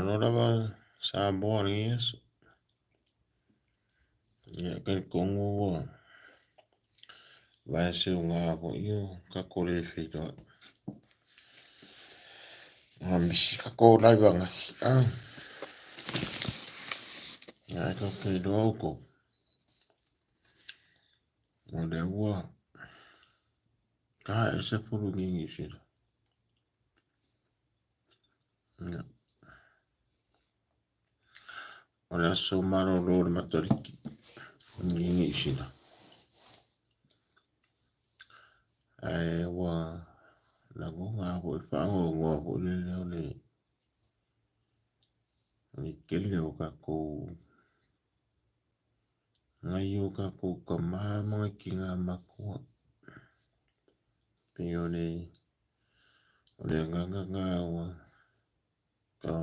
Malo lava Samoa i lenei aso. Ia, talitonu ua vae seuga foi o tatou le feiloai. Ua misi tatou live ananafi. Ah. Ia, ae tatou te iloa outou. O lea ua ta ese fulu i Niu Sila. Ia. O le aso malolo o le Mataliki i Niu Sila. Ae ua lagona foi le faanoanoa foi lele o le tele o tatou nai o tatou tama ma nai tina matua. Pei o le agaga lena ua ka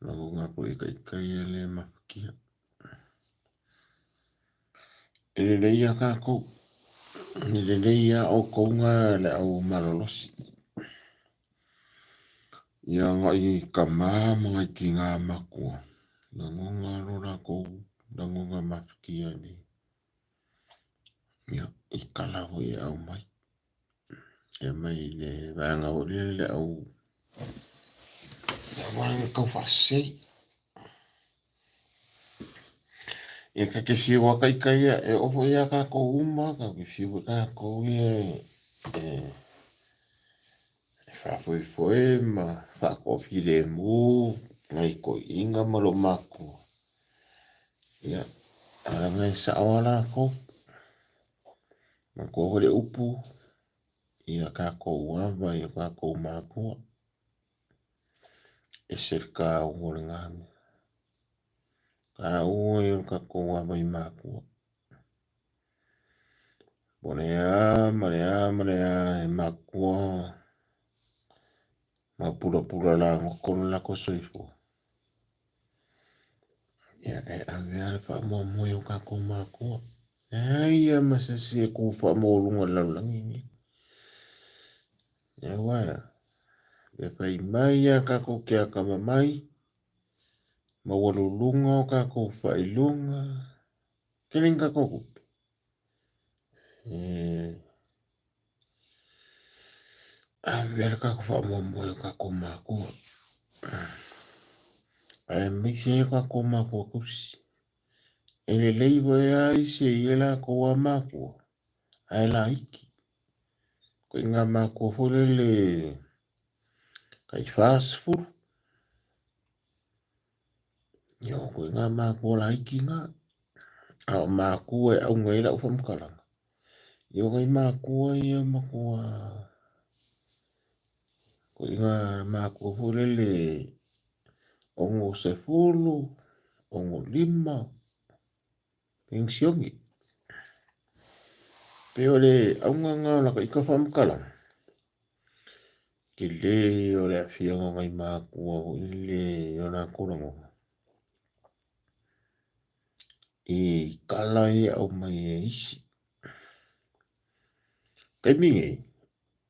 lagona foi e taitai e le mafatia. E lelei lava tatou, e lelei lava outou na le au malolosi. Ia nai tama ma nai tina matua, lagona lo latou lagona mafatia ia, i tala foi e aumai. E aumai i le vaega foi lele le au vaega tau faasese. Ia ta te fiu lava ita ia, e oo foi ia tatou uma, tatou te fiu foi tatou ia e faafoefoe ma faatoafilemu nai toeaiina ma loomatua. Ia, a leaga e sao lava latou. Manatua foi le upu, ia tatou ava i o tatou matua. Ese le taua o lena mea. Taua ia o le tatou ava i matua. Po o le a ma le a ma le a e matua ma pulapula lagoto lo latou soifua. Ia, e ave lava le faamuamua i o tatou matua. Leai lava ma se isi e tu faamaualuga i le lalolagi lenei. Aua e fai mai lava tatou te atamamai, maualuluga o tatou faailoga, tele ni tatou tupe. E ave le tatou faamuamua i o tatou matua. Aemaise ai o tatou matua tausi. E lelei foi lava isi e i ai latou lava matua, ae laiti. Ituaiga matua foi lele tai 40. Ia o ituaiga matua laiti na. A o matua e auga ai lau faamatalaga, ia o nai matua ia matua ituaiga matua foi lele 60, 65, penisione. Pei o le auga lena o lata ita faamatalaga, tele o le aafiaga o nai matua foi lele i o latou lagona i tala ia e aumai e isi. Taimi nei,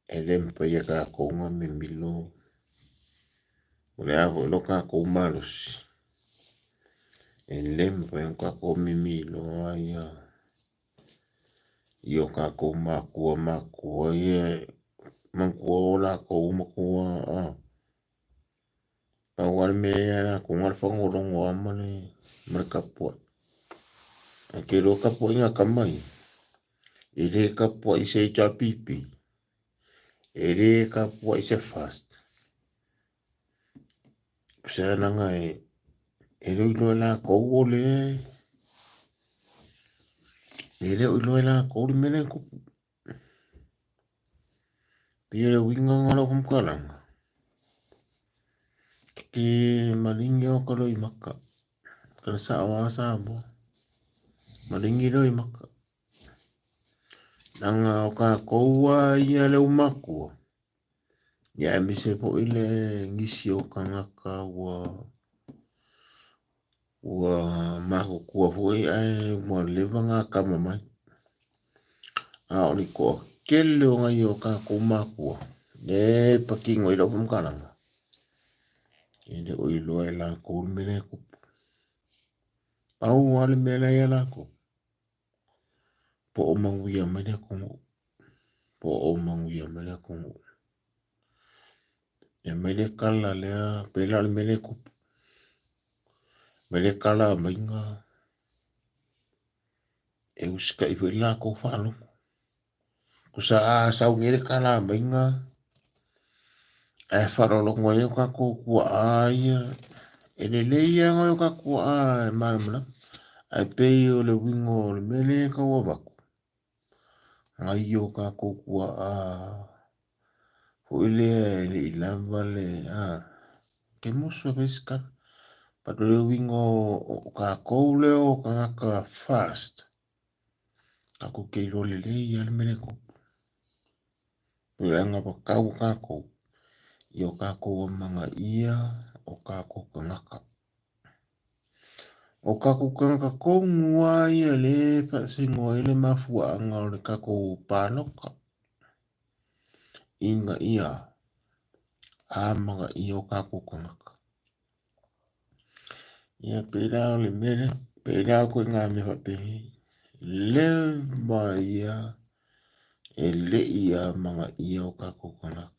e le mafai e tatou ona mimilo o le a foi lo tatou malosi, e le mafai ona tatou mimiloa ia i o tatou matua matua ia manatua o latou matua pau lava le mea ia latou na o le fagologo lava ma le tapuai. Ae te iloa tapuaiga a tama ia, e le tapuai se HRPP, e le tapuai se FAST. Tusa leaga e le o iloa e latou o le e le o iloa e latou le mea lea e tupu. Pei o le uiga lena o lau faamatalaga, ke maligi o ka loimaka, ka le sao lava Samoa, maligi loimaka. Leaga o tatou lava ia le aumatua, Ia aemaise foi le nisi o tagata ua ua matutua foi ae ua leva ona atamamai. A o le toatele o nai o tatou matua lea e patino ai lau faamatalaga, E le o iloa e lakou le mea lea e tupu. Pau lava le mea la e ia lakou, po o manuia mai le atunuu, po o manuia mai le atunuu. E aumai le tala lea, pei la o le mea lea e tupu. Aumai le tala maiga e usitai foi le latou faalogo. Tusa a sau nei le tala maiga ae faalogologo ai o tatou tuaa ia, e lelei lava nai o tatou tuaa e malamalama. Ae pei o le uiga o le mea lea e tau avatu, nai o tatou tuaa foi lea e le i lava le ke musu e fai se tala. But o le uiga o tatou lea o tagata fast, tatou te iloa lelei lava le mea lea e tupu. Leaga ua tau tatou i o tatou amanaia o tatou tagata. O tatou tagata tonu lava ia lea e faasino ai le mafuaaga o le tatou palota ina ia amanaia o tatou tagata. Ia pei la o le mea lea, pei la o ituaiga mea faapenei, leva ia e le i amanaia o tatou tagata.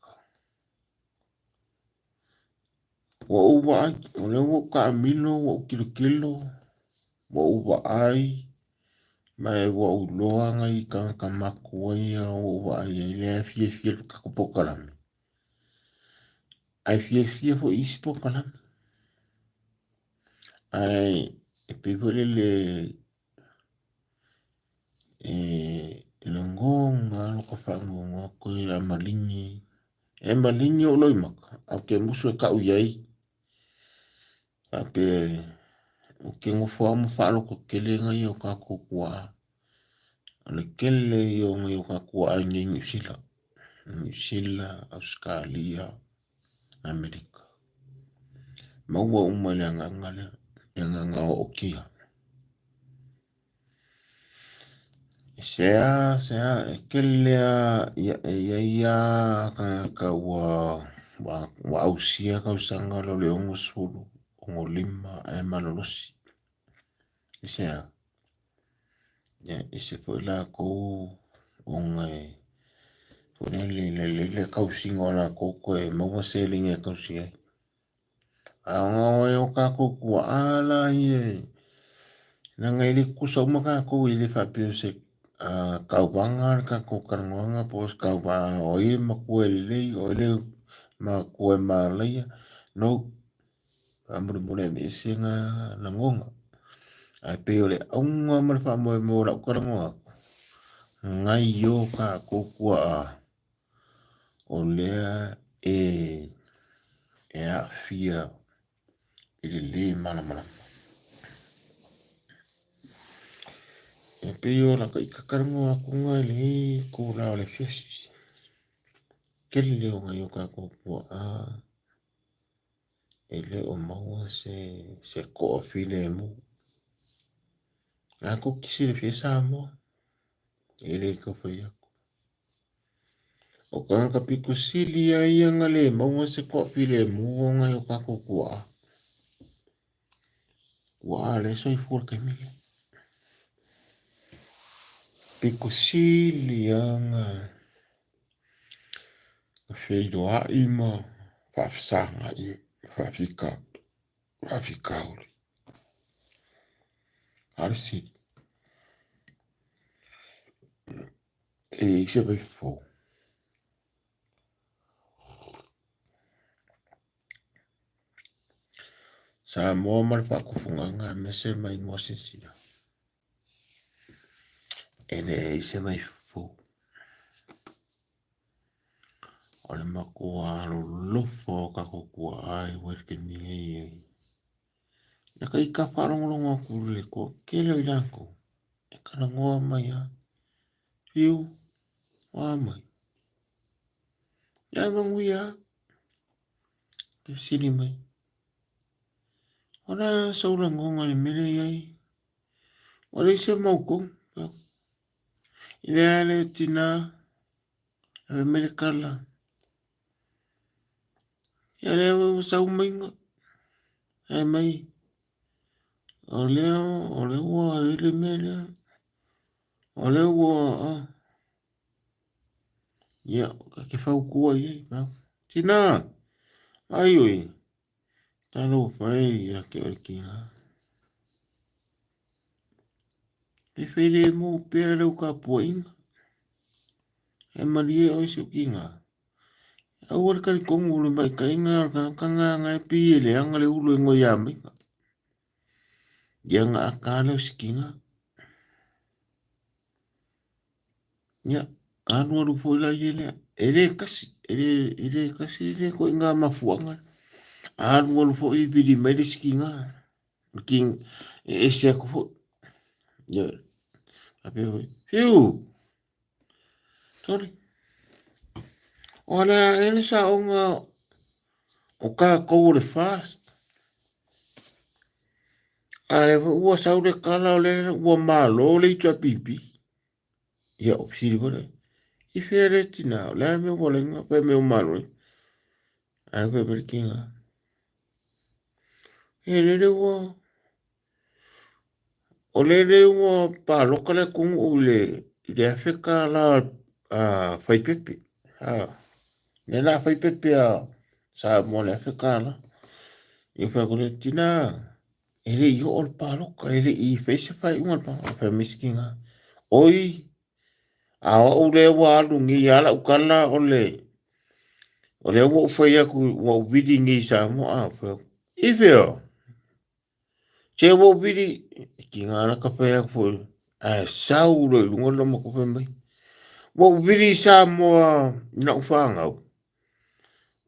Ua ou vaai, o lea ua ou taamilo, ua ou tilotilo, ua ou vaai, ma e ua ou iloa nai tagata matua ia ua ou vaai ai, lea e fiafia i le tatou polokalame. Ae fiafia foi i isi polokalame. Ae e pei foi lele e lagona lava lota faanoanoa koe a maligi. E maligi ou loimata, ae ou te musu e tau i ai. Faapea ou te nofo lava ma faalototele nai o tatou tuaa. O le tele ia o nai o tatou tuaa i inei i Niu Sila. Niu Sila, Ausetalia, Amerika. Maua uma i le agaga lea, le agaga ootia. E sea, sea, e tele lava, ia, e i ai lava tagata ua, ua, ua ausia tausaga lea o le 60, 65 ae malolosi. E sea, ia, e ese foi latou ona e foi lele lelei le tausiga o latou toe maua seleni e tausi ai. A o e o tatou tuaa la ia, leaga e le tutusa uma tatou, e le faapea o se tauvaga le tatou talanoaga po o se tauva o ai le matua e lelei, o ai le matua e malaia. No, faamolemole aveese na lagona. Ae pei o le auga ma le faamoemoe o lau talanoa atu, nai o tatou tuaa o lea e aafia i le lē malamalama. E pei o lata ita talanoa atu i lenei itula o le afiafi, tele o nai o tatou tuaa e le o maua se toafilemu. A tou te silafia Samoa, e le tau fai atu. O tagata pito sili lava ia na le maua se toafilemu o nai o tatou tuaa. Tuaa lea e soifua i le taimi lenei. Pito sili lava na feiloai ma faafesagai ma faafitauli. A o le fesili, e i ai se vaifofo? Samoa ma le faatufugaga aemaise mai Mosisia. E leai se vaifofo. O le matua alolofa o tatou tuaa i taimi nei. Na ka ita faalogologo atu i le toatele o i latou e talanoa mai lava. Fiu, o a mai? Ia manuia lava. Te fesili mai. O le a sou lagona i le mea lea e i ai? Ua leai se mautonu. I le a le tina, ave mai le kala. Ia lea ua sau maiga. Ae mai, o lea, o lea ua i le mea lea. O lea ua, ah. Ia, ke fautua i ai, mau. Tina, ai oi, talofa e ia te oe tina. E filemu pea lau tapuaiga. E malie oe si ou tina. Aua le talitonu o le maitaiga o le tagata na e pei e leaga le ulu e noia maiga. Ia na ata lea o si tina. Ia, alualu foi la ia lea. E le tasi, e le, e le tasi le ituaiga mafuaaga. Alualu foi vili mai le isi tina. King, e ese atu foi. Ia, faapea foi, fiu, sorry. O le a ea le saoga o tatou o le FAST? A lea foi ua sau le tala o lea ua malo le HRPP. Ia, o fesili foi lea, i fea lea tina? O le a le mea ua laina fai mai ua malo ai? A fai mai le tina, e lele ua o lele ua palota le atunuu i le i le $1000 a fai pepe. A, lea la fai pepe a Samoa i le $1000. Ia fai atu le tina, e le i oo le palota, e le i fai se faaiuga le palota. Fai mai si tina, oi, a o au lea ua alu nei a lau tala o le o lea ua ou fai atu ua ou vili nei i Samoa. A, fai atu, i fea? Se ua ou vili, e tiga la ka fai atu foi, ae sau loa i luga le matou fai mai. Ua ou vili i Samoa i lau fanau,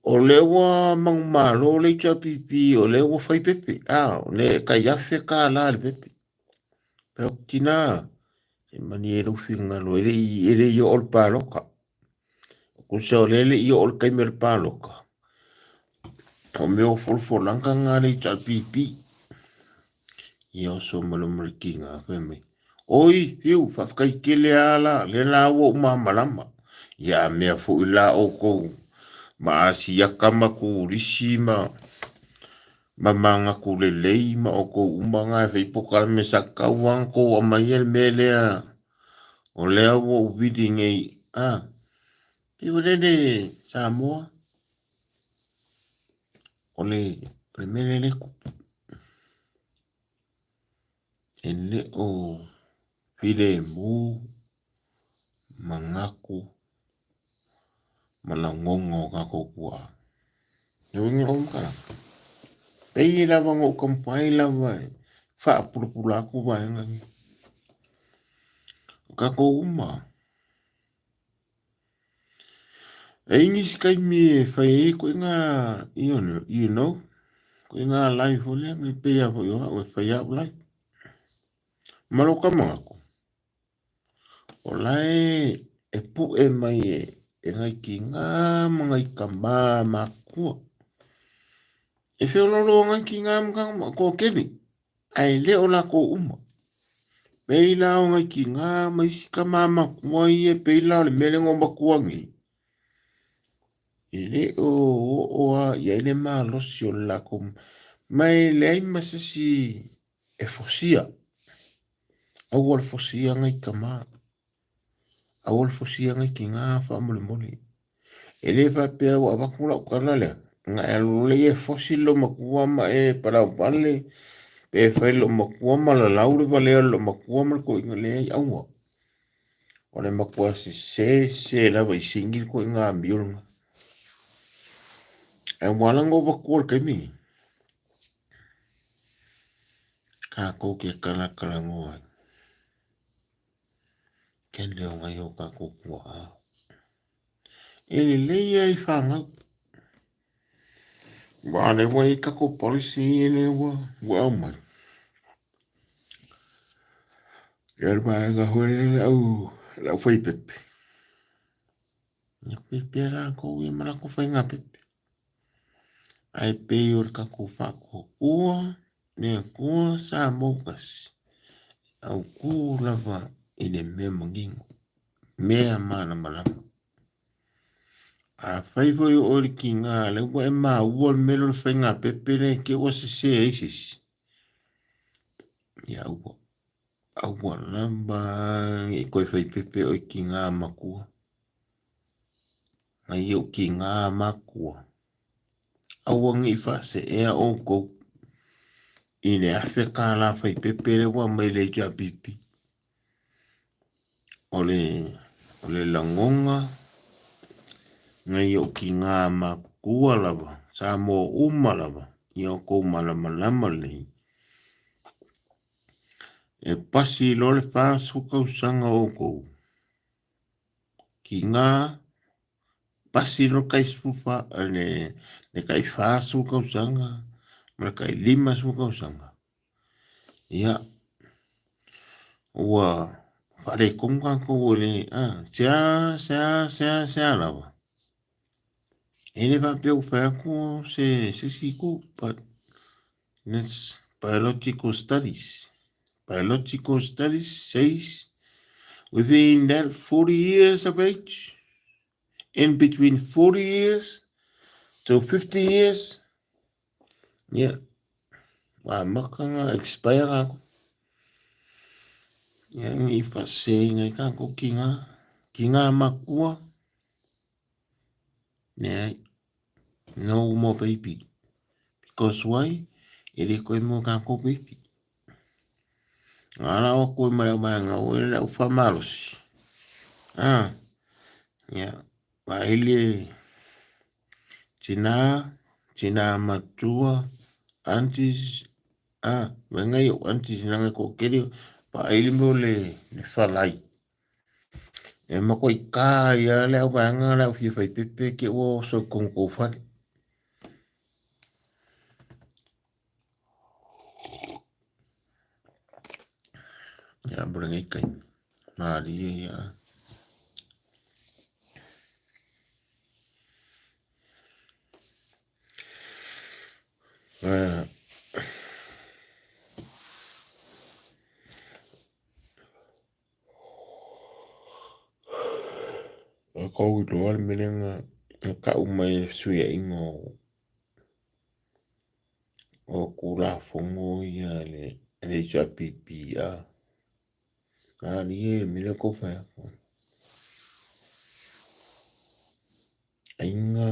o lea ua manumalo le HRPP, o lea ua fai pepe, a, o lea e tai $1000 le pepe. Fai atu, tina, se malie lou finagalo, e le i, e le i oo le palota. Tusa o lea e le i oo le taimi o le palota, o mea o folafolaga na a le HRPP. Ia oso mai loa ma le tiga fai mai, Oi, Fiu, faafetai tele lava la, lea la ua ou malamalama. Ia a mea foi la outou ma Asiata ma Turisi ma ma manatu lelei ma outou uma na e fai polokalame sa tatau lava ona outou aumaia le mea lea o lea ua ou vili nei, a, pei ua lele Samoa, o le, o le mea lea e tupu, e le o filemu manatu ma lagona o tatou tuaa. E uiga o makalaka. Pei lava na ou taumafai lava e faapulapula atu vaega nei. O tatou uma, e i ai nisi taimi e fai ai ituaiga, you know, ituaiga live foi lea, e pei lava foi o au e fai au live. Ma lou ka manatu, o la e puʻe mai e nai tina ma nai tama matutua. E feoloolo nai tina ma tama toatele, ae le o latou uma. Pei la o nai tina ma isi tama matua ia, pei la o le mea lea na ou matua nei, e le o oo lava i ai le malosi o le latou, ma e leai ma se isi e fosia. Aua le fosia nai tama. Aua le fosia nai tina faamolemole. E le faapea ua avatu lau tala lea, na e alu loa lea e fosi le loomatua ma e palauvale, pe fai le loomatua ma lalau le valea o le loomatua ma le toeaina. Leai, aua. O le matua sese sese lava i sini le toeaina amio lena. Ae ua ala ona ou avatua i le taimi lenei, tatou te talatalanoa ai. Tele o nai o tatou tuaa. E lelei lava i fanau. Aua o lea ua i ai tatou policy ia lea ua ua aumai. Ia le vaega foi lea le au le aufaipepe. Ia pepe latou ia ma latou faiga pepe. Ae pei o le tatou faatuatua le Atua sa moutasi, autū lava i le mea manino, mea malamalama. Afai foi o oe le kiga, lea ua e maua le mea lea o le faiga pepe lea e te ua sese ai se isi, ia aua, aua lava ne i toe fai pepe oe kiga matua. Nai ou kiga matua, aua ne i faaseea outou i le $1,000 fai pepe lea ua aumai e le HRPP. O le, o le lagona nai ou kiga matua lava, Samoa uma lava, ia outou malamalama lelei. E pasi loa le 40 tausaga o outou, kiga pasi loa le tai 14, le tai 40 tausaga ma le tai 50 tausaga, ia, ua faaletonu tatou e le, a, sea, sea, sea, sea lava. E le faapea ua fai atu se isi itu, but that's biological studies. Biological studies says within that 40 years of age, in between 40 years to 50 years, yeah, ua amata na expire kākou. Ia, ne i faaseseina ai kākou ki ngā, ki ngā makua. Leai, no more baby. Because why? E le koe mo kākou baby. Ngā rā o koe ma le vaenga o e le au whamalosi. Ah, ia, vaele tina, tina matua, aunties, ah, vaenga i o aunties nanga ko kere, vaele mo le, le whalai. E makuai kā ia le au vaenga le au fia whai pepe ke ua o so kongo whare. Ia mo lenei taimi. Mārie ia. A kou iloa le mea lea na tau mai e le fesuiaiga o Tulafono ia a le HRPP a malie le mea lea tou fai atu ai. Aiga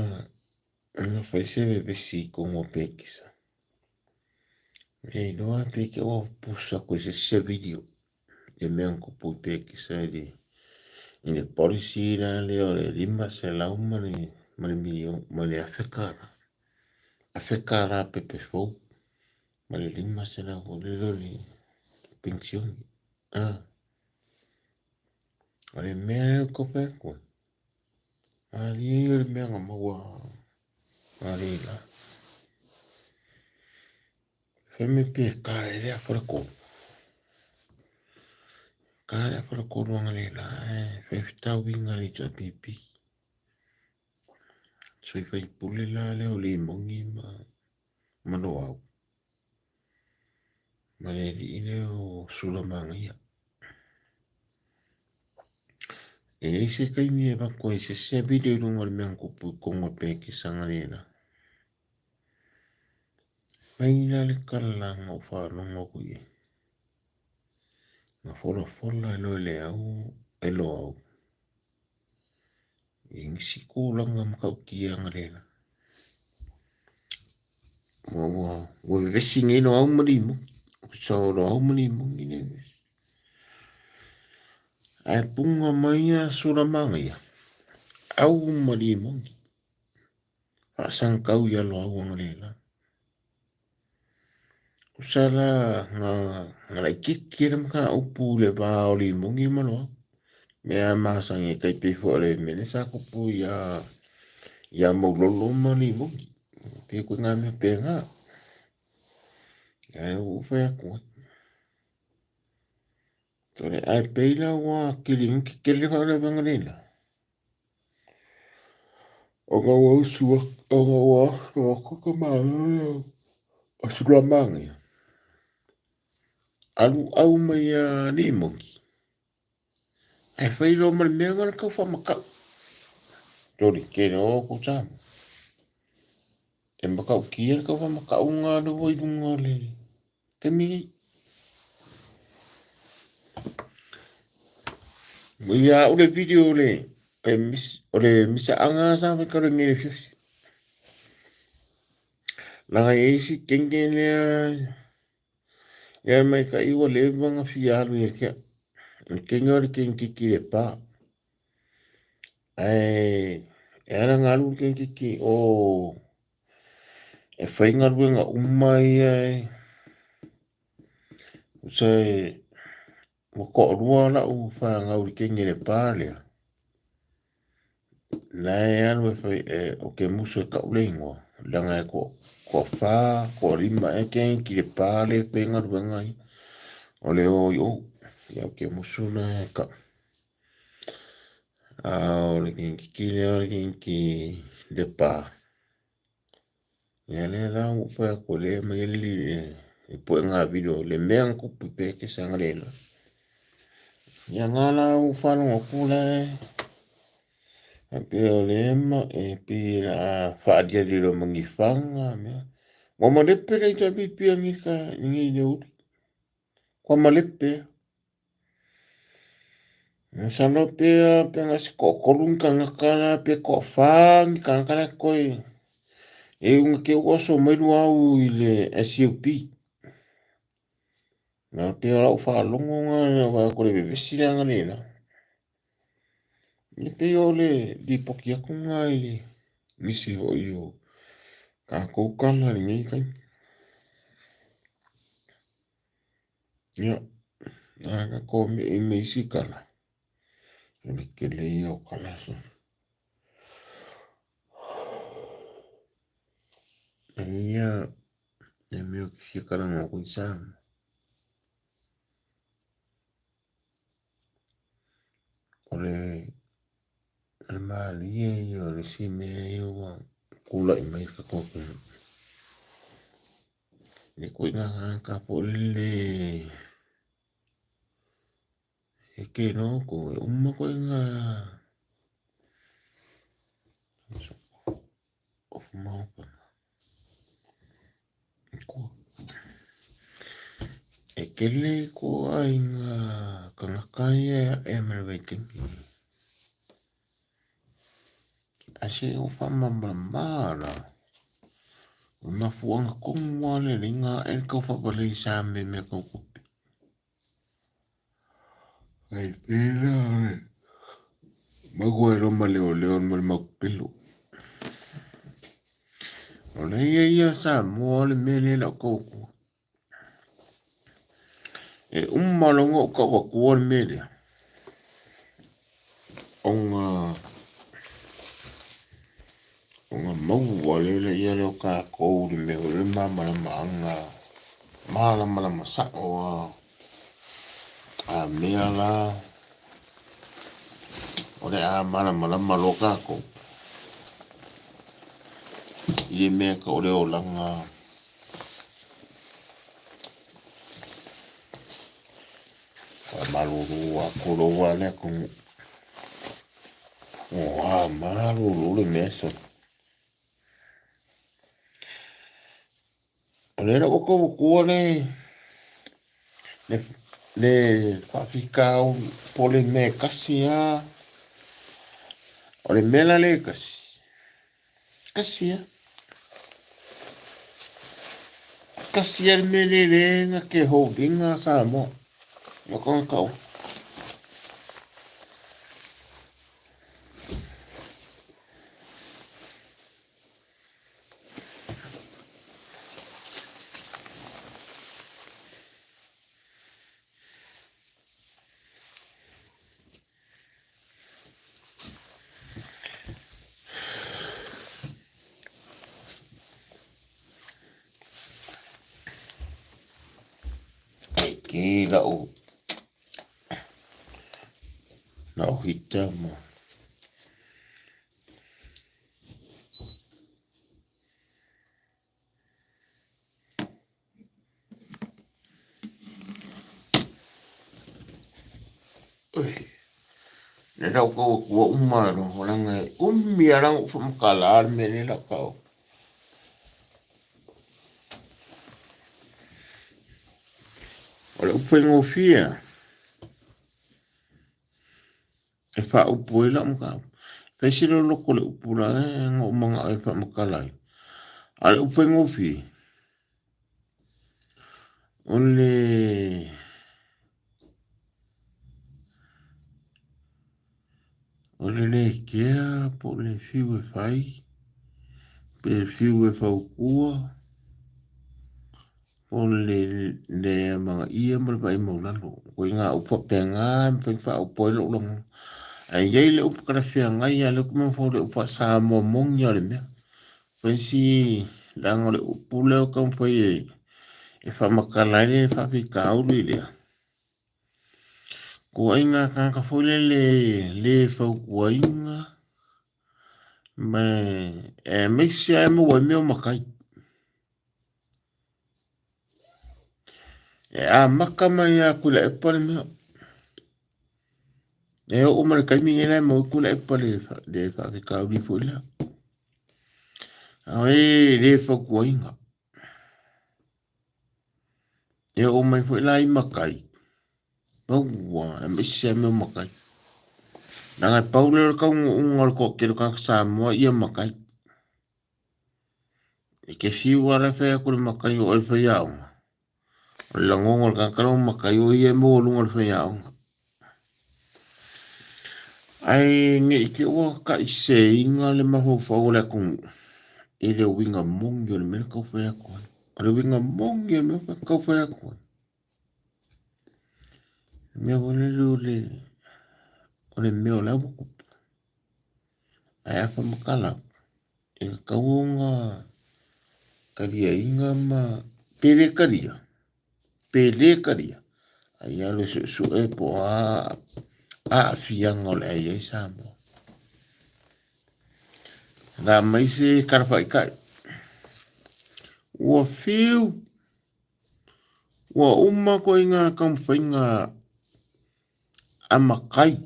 na fai se vevesi i totonu o Pekisa. Le iloa pe te ua pusa atu i se isi video le mea na tupu i Pekisa i le i le policy la lea o le 500 ma le ma le miliona ma le $1,000. $1,000 pepe fou ma le 500 foi lele o le penisione. Ah, o le mea lea ou te fai atu ai, malie ia o le mea na maua a Leila. Fai mai pe ka e lea faletolu. Ka lea faletolu anga Leila e fai fetauiga le HRPP. Sui faipule la lea o Limoni ma, ma Loau. Ma le alii lea o Sulamanaia. E i ai se taimi e avatu ai se isi video i luga o le mea na tupu i totonu o le pekisa Leila. Mai la le tala na ou faalogo atu i ai. Na folafola e loa e le au, e Loau. I nisi tulaga matautia analeila. Ua, ua, ua vevesi nei Loau ma Limoni. Sa o Loau ma Limoni le vevesi. Ae punga mai ia Sulamanaia, au ma Limoni. Faasagatau ia Loau analeila. Tusa la na, na laitiiti ai le mataupu i le va o Limoni ma Loau. Mea masani e tai pei foi o le mea lea sa tupu ia, ia Maulolo ma Limoni. Pei koe ngā mea pēnā. Ia e ua whai atu ai. Tore, ai pei la ua kili ngi kele whaalawenga leila. Ona ua usu ona ua aso atu ka malo o Sulamanaia. Alu au mai ia Limoni. Ae fai loa ma le mea na le tau faamatau. Toli kele o ko Samoa. E matautia le tau faamatauga lea ua i luga o le taimi nei. Ia au le video le o le misaaga sa fai talu ai nei i le afiafi. Leaga e i ai si teine lea e maita'i ua leva ona fia alu ia te au. O le teine o le teine titi Lepa. Ae e ala ona alu le teine titi o e fai galuega uma ia e tusa e ua toalua lau fanau i le teine Lepa lea. La e alu e fai ou te musu e tau le igoa leaga e toafa, toalima ea teine Lepa lea e fai galuega ia o le o i o. Ia ou te musu la e tau. A o le teineitiiti lea o le teineitiiti Lepa, ia lea la ua ou fai atu o lea e aumai ai le puega video le mea na tupu i Petesa analeila. Ia na la ua faalogo atu la e pei o lea ma e pei o le a faaliali loa ma ni faga mea. Ua malepe le HRPP nei i le aoauli. Ua malepe. Masalo pe pe na se toatolu ni tagata la pe toafa ni tagata la toe e una te ua oso mai luau i le SUP. Na pe o lau faalogo na vai ko le vevesi le aga le la. E pei o le lipoti atu na i le nisi foi o tatou tala i lenei taimi. Ia, a tatou me'i me isi tala, o le tele ia o tala sa. Ia, e mea o te fia talanoa atu i Samoa. O le malie ia o le isi mea ia ua tulai mai i le tatou atunuu. Le ituaiga tagata foi lele e te iloa outou e uma ituaiga E tele ituaiga tagata ia e ae mai le vaitaimi. Ae se i ou faamalamalama la, o le mafuaaga tonu lava lea e ala ai ona ae le taufaavale i sa mea i mea tau tupe. Ai pei la o le maua ai loa ma leoleo ma le maupelo. O lea ia ia Samoa le mea lea lau tau atua. E uma loa ona ou tau atua le mea lea, ona ona maua lea lea o tatou i le mea foi lea o le malamalamaaga malamalama sao lava. A mea la o le a malamalama loa tatou i le mea tau o le olaga. Faamalulu atu loa le atunuu. Ua malulu le mea soli. O lea la ua tau atua le le faafitauli po o le mea e tasi lava. O le mea la lea e tasi, tasi lava. Tasi lava le mea lea lea na te hold ina Samoa. Ma kona kau. Ke lau lau hita mo. Le lau kau atua uma loa leaga e umi lava lana ou faamatala le mea lea lau tau. O le upu faigofie e faaupu ai lau mataupu. Fai si loloto o le upu la na ou manao e faamatala ai. A o le upu faigofie, o le O le le kea po o le fiu e fai, pe fiu e fautua, po o le le amanaia ma le vaai maulalo. O ituaiga upu faapena e mafai ona faaupu ai lou lagona. Ae i ai le upu talafeagai lava lea ou te mafaufau i le upu faa-Samoa moni lava o le mea. Fai si leaga o le upu lea ou te taumafai e faamatala ai le faafitauli lea. Ituaiga tagata foi lele le fautuaina ma aemaise lava e maua ai mea o matai. E amata mai lava Tuilaepa le mea. E oo mai le taimi lenei la e maua ai Tuilaepa le faafitauli foi lea. A e le fautuaina. E oo mai foi la i matai, maua aemaise lava mea o matai. Leaga e pau lea o le taunuuga o le toatele o tagata Samoa ia matai. E te fiu lava la e fai atu i le matai o oe le faiaoga, o le lagona o le tagata la ua matai o ia e maualuga i le faiaoga. Ae ne i te i ua taʻiseseina le mafaufau o le atunuu i le uiga moni o le mea lea e tau fai atu ai. O le uiga moni o le mea e tau fai atu ai, le mea foi lele o le, o le mea o la ua tupu. Ae a faamatala atu, e tatau ona taliaina ma pe le talia, pe le talia, a ia alu e suesue po o a aafiaga o le a i ai Samoa. Na aumai se tala faaitai, ua fiu, ua uma ituaiga taumafaiga a matai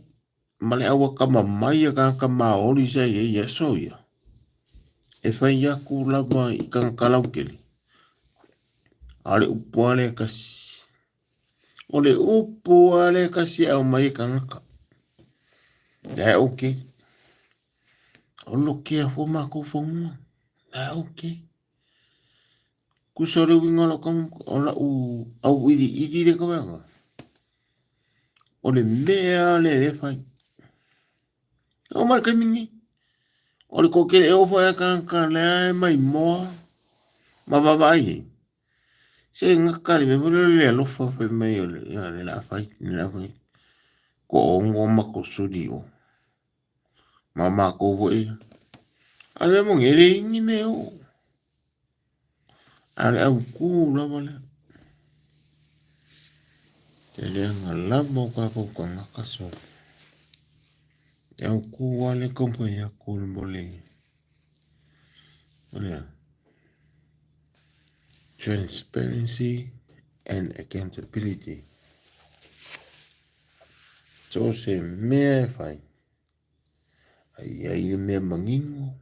ma le auatamamai a tagata maoli sa i ai i aso ia, e fai atu lava i tagata lautele, a o le upu lava lea e tasi. O le upu lava lea e tasi e aumai e tagata. Lea e okay. O lokea fua matou fanua. Lea e okay. Tusa o le uiga o lau o lau auiliili lea tau fai O le mea lea lea e fai. E oo mai le taimi lenei. O le toatele e oo foi a tagata lea e maimoa ma vaavaai ai. Se gata le mea foi lea o le alofa fai mai o le, ia, le la fai, le la fai. Toaono matou suli o. Ma matou foi. A le mea moni, e leai ni mea e oo. A o le autu lava lea. E leaga lava o tatou tagata so. E autu lava le taumafai atu mo le, o le a? Transparency and accountability. So se mea e fai. A i ai le mea manino,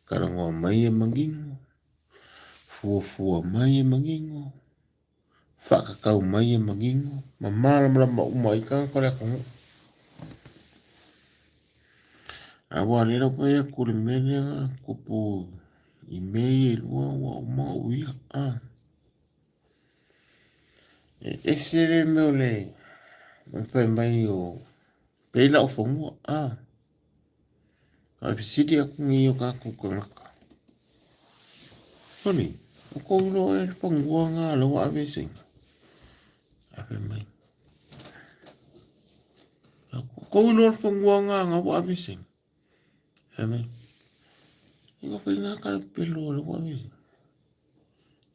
talanoa mai e manino, fuafua mai e manino, faatatau mai e manino, ma malamalama uma ai tagata o le atunuu. Aua o lea lau fai atu le mea lea na tupu i mea ia e lua ua uma ona uia. Ah. E ese le mea o le fai mai o Pei lau fanua, a. Ae fesili atu nei o tatou tagata. Soli, o kou iloa ea le fanua na lea ua aveeseina? Ae fai mai, o kou iloa le fanua na na ua aveeseina? Fai mai, ina fai na tala pepelo lea ua aveeseina.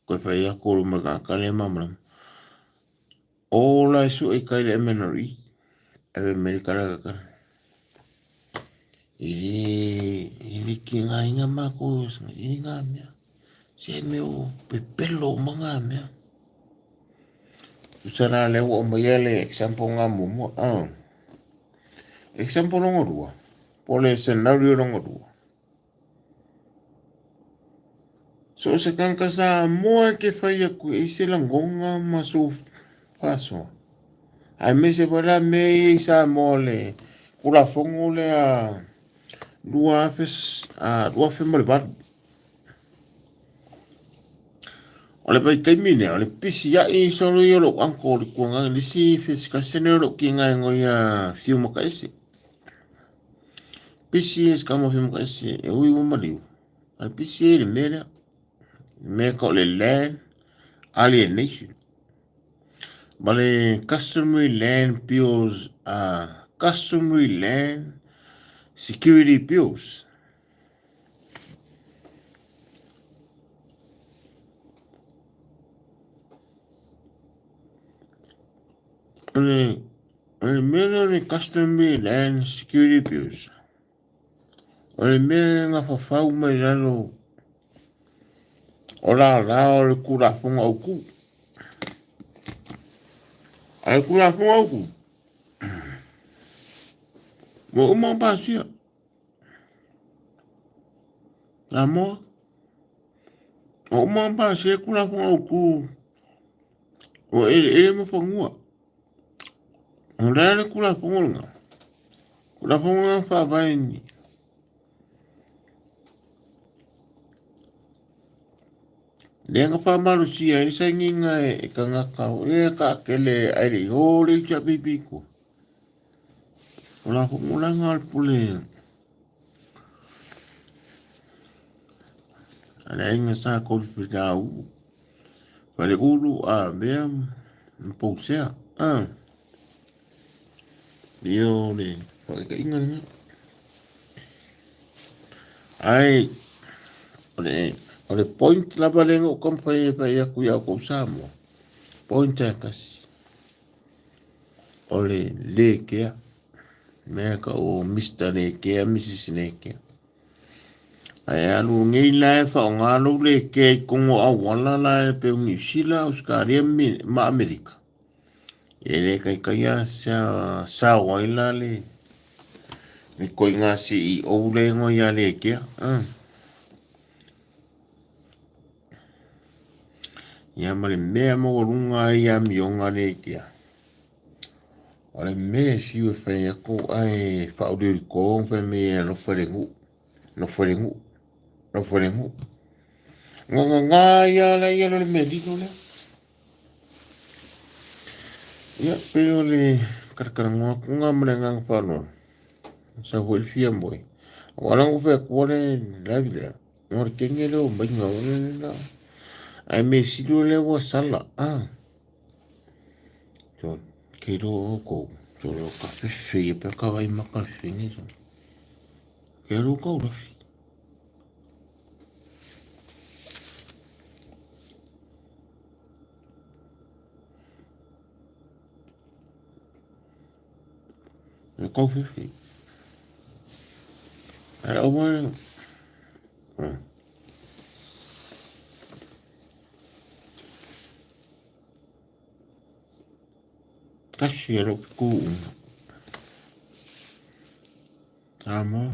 Koe fai atu o le tagata lea malamalama. Ola e sue i tai le MNRE. Ae fai mai le tala le tala. E le, e le tigaina matou i ngā mea. Se mea o pepelo uma ngā mea. Tusa la lea ua aumaia le example ngā muamua. Ah. Example longa lua, po o le scenario longa lua. So o se tagata Samoa e te fai atu e se lagona ma sou faasoa. Aemaise foi la mea ia i Samoa le Tulafono lea 2008. O le vaitaimi lea, o le pisi a'i solo ia o lou uncle o le tuangai i le isi first cousin lea o lou tiga e igoa ia Fiumakaese. Pisi ia si tama o Fiumakaese e ui ua maliu, a le pisi ai i le mea lea, le mea e tau o le land alienation. Ma le customary land bills, customary land security bills. O le mea lea o le customary land security bills, o le mea na fafau mai lalo o lala o le Tulafono Autu. A le Tulafono Autu, ua uma ona pasia. Samoa, ua uma ona pasia le Tulafono Autu o eleele ma fanua. O le a le Tulafono lena? Tulafono na faavae ni lea na faamalosia ai le sainiga e tagata o lea taatele ae le i o le HRPP tua. O la formulaga o le pule a le aiga Sa Kolifitau, Faleulu, Avea ma Pousea. Ah. Ia o le faataitaiga lena. Ae o le point lava lea na ou taumafai e fai atu ia outou Samoa, point lava e tasi, o le le kea, mea e tau o Mister le kea, Missus le kea. Ae alu nei la e faaaoga lou le kea i totonu o auala la e pei o Niu Sila, Ausetalia ma Amerika. E le taitai lava sao ai la le ituaiga CEO lea e igoa ia Lekea. Ia ma le mea maualuga ai ia amioga a Lekea, o le mea e fiu e fai atu ae faauliulito ma fai mai e alofa i le nuu, nofo i le nuu, nofo i le nuu. Gagana ai lava la ia le mea lilo lea. Ia, pei o le talatalanoa atu lena ma le agaga faaaloalo, sau foi le fia moe. Aua o la e na ou fai atua le live lea, o le kene lea o maiga o le la. Ae mea sili o lea ua sala, ah. So, ke iloa o kou, so lo ka fefe ia pe ka vai maka le fene, so. Ke alu kau lafi. E kōwhiwhi. E aua e... Tasi e lou fetuunga. Samoa.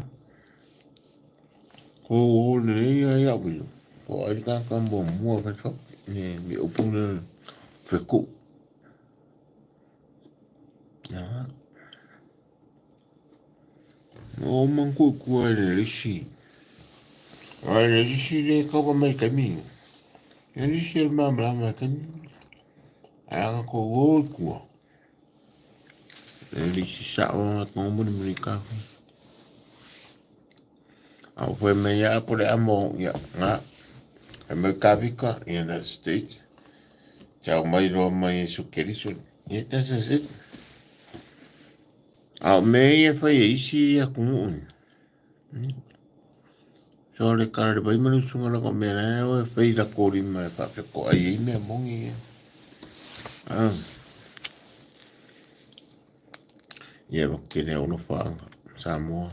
Ko o lelei a iau ilo. Ko ai le tagata muamua fai fau. Ne me upu le feku. Ya. O manku kua le lisi. Ai le lisi le kau mai kami. Le lisi el mamla mai kami. Ai anga ko o kua. E le isi sao a tonga mulimuli ka fai. A o fai mai ia po le amo ia nga. E mai ka vika i United States. Chau mai roa mai e su keriso. Ia that's is it. A o mea ia fai e isi atunuu ni. So le kala le vai ma le usuga la ko mea la o e fai la kolima e whaapeko ai ei mea mongi ia. Ah. Ia wakele o whaanga, Samoa.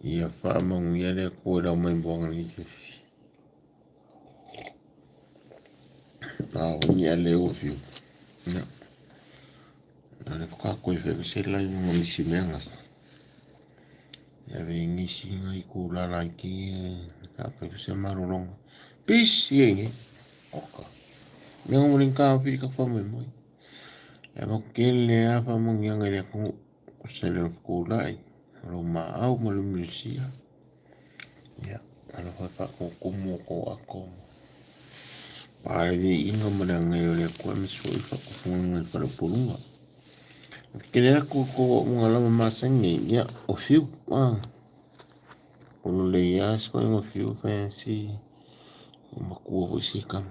Ia whaamanguia le koe lau mai mboanga ni te whiwhi. A o ni a leo whiu. Ia. Le faatoa toe fai se live ma nisi mea gasi. Ia ve ngisi nga i ku la laiti a fai se malologa. Peace ye nge. Oka. Mea ngo ling ka fi ka fa mo mo. Ia va ke le a fa mo ngi nga le ku ku se le ku lai. Lo ma au ma lo misia. Ia ala fa fa ko ku mo ko ako. Pa le vi inga ma le ngai o le ku mi so i fa ku fu ngai fa le pulunga. Ke le aku ko mo lava masani ia o fiu ah. Ono le ia se ko fiu fancy. O makua foi se kama.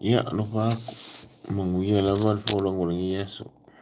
Ia alofa aku. Manuia lava le folauga o lenei aso.